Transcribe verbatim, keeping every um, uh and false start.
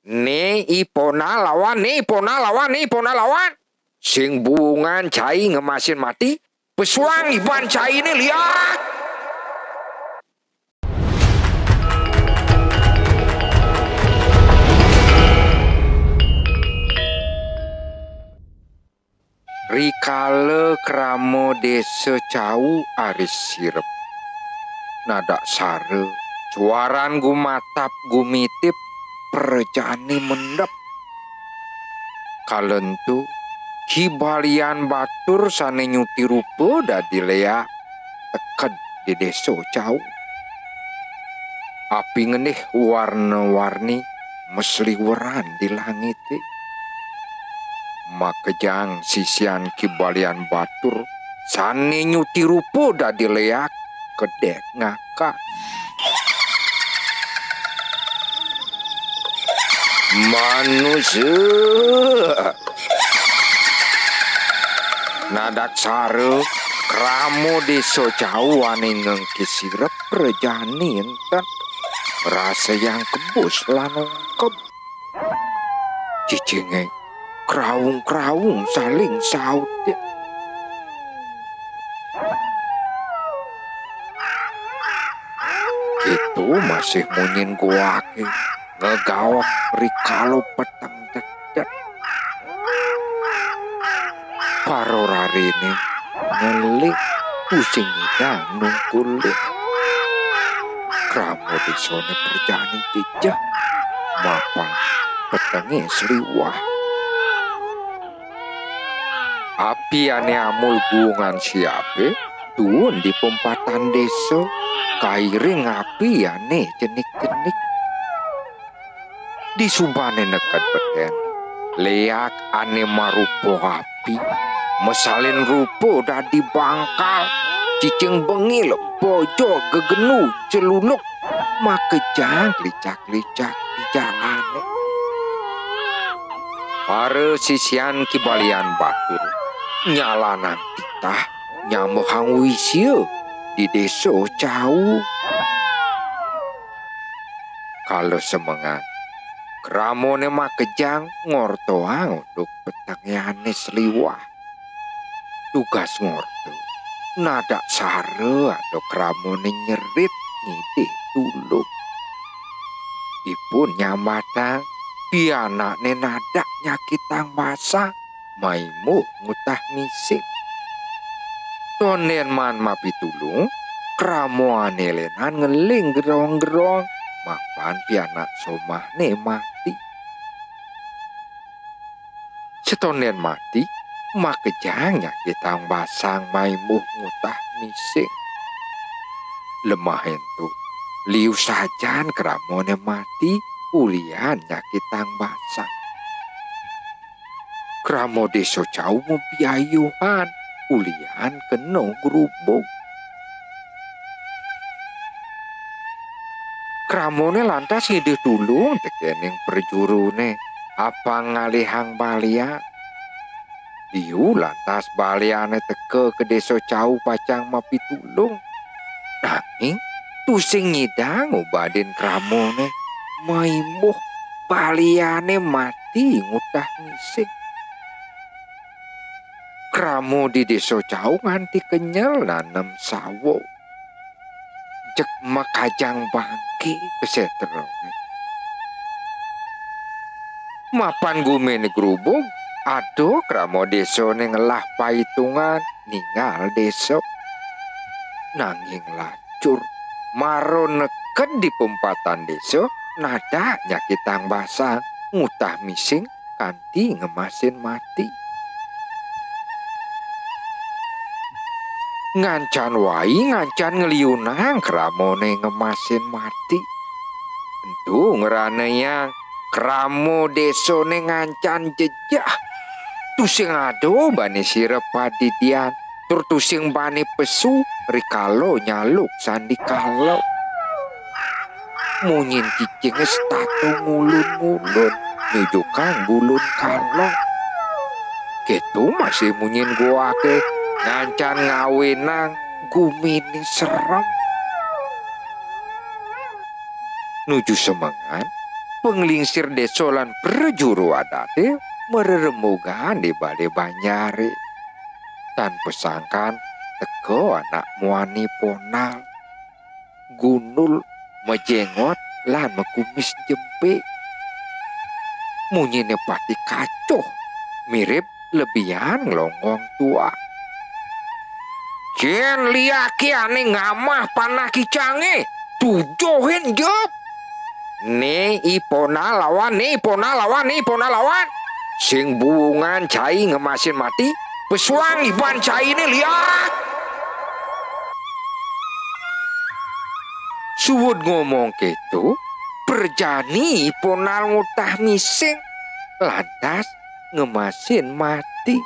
Né ipona lawan, né ipona lawan, né ipona lawan. Sing buungan cai ngemasin mati, pesuang iban cainé liak. Rikala krama Désa Cau aris sirep, nadak sara, suaran gumatap gumitip, prajané mendep. Kala ento, Ki Balian Batur sané nyuti rupa dadi léak teked di Désa Cau. Api ngendih warna-warni masliweran di langité. Makejang sisian Ki Balian Batur sané nyuti rupa dadi léak kedék ngakak. Manusa. Nadak sara, krama Désa Cau ané ngengkis sirep prajané énten, ngrasayang kebus lan ongkeb. Cicingé kraung-kraung saling saut. Kéto masih munyin goaké, ngegaok rikala peteng dedet. Parorariné ngeling, tusing nyidang nungkulin. Krama désané prajané jejeh, mapan petengé sliwah. Api ané amul buungan siapé tuun di pempatan désa, kairing api ané cenik-cenik. Disubané neked betén, léak ané marupa api, masalin rupa dadi bangkal, cicing bengil, bojog, gegenu, celuluk, makejang klicak-klicak di jalané. Para sisian Ki Balian Batur nyalanang titah nyambehang wisia di Désa Cau. Kala semengan, kramané makejang ngortoang unduk petengé ané sliwah. Tugas ngorta, nadak sara ada kramané nyerit ngidih tulung. Ipun nyambatang, pianakné nadak nyakitang basang, maimuh ngutah mising. Tondén maan mapitulung, krama ané lénan ngeling gerong-gerong, mapan pianak somahné mati. Satondén mati, makejang nyakitang basang maimuh ngutah mising. Lemah ento, liu sajan kramané mati, ulihan nyakitang basang. Krama Désa Cau mabiayuhan, ulihan kena grubug. Kramané lantas ngidih tulung tekéning prajuruné, apang ngalihang balian. Ditu lantas baliané teka ka Désa Cau pacang mapitulung. Nanging tusing nyidang ngubadin kramané, maimuh baliané mati ngutah mising. Krama di Désa Cau nganti kenyel nanem sawa. Jeg makajang bangké ka sétrané. Mapan guminé grubug, ada krama désané ngelah paitungan ninggal désa. Nanging lacur, mara neked di pempatan désa, nadak nyakitang basang, ngutah mising, kanti ngemasin mati. Ngancan wai, ngancan ngliunang kramané ngemasin mati. Ento ngranayang krama désané ngancan jejeh. Tusing ada bani sirep padidian, tur tusing bani pesu rikala nyaluk sandikala. Munyin cicingé setata ngulun-ngulun, nyujukang bulun kala. Kéto masih munyin goaké ngancan ngawinang guminé serem. Nuju semengan, Panglingsir désa lan prajuru adaté mareremugan di balé banjaré. Tan pasangkan teka anak muané Ponal, gundul, majéngot, lan makumis jempé. Munyiné pati kacuh, mirip lebihan nglonggong tuak. "Jén liaké ané ngamah panah kicangé, tujuhin jep. Né I Ponal lawan, né I Ponal lawan, né I Ponal lawan. Sing buungan cai ngemasin mati, pesuang iban cainé liak." Suud ngomong kéto, prajani I Ponal ngutah mising, lantas ngemasin mati.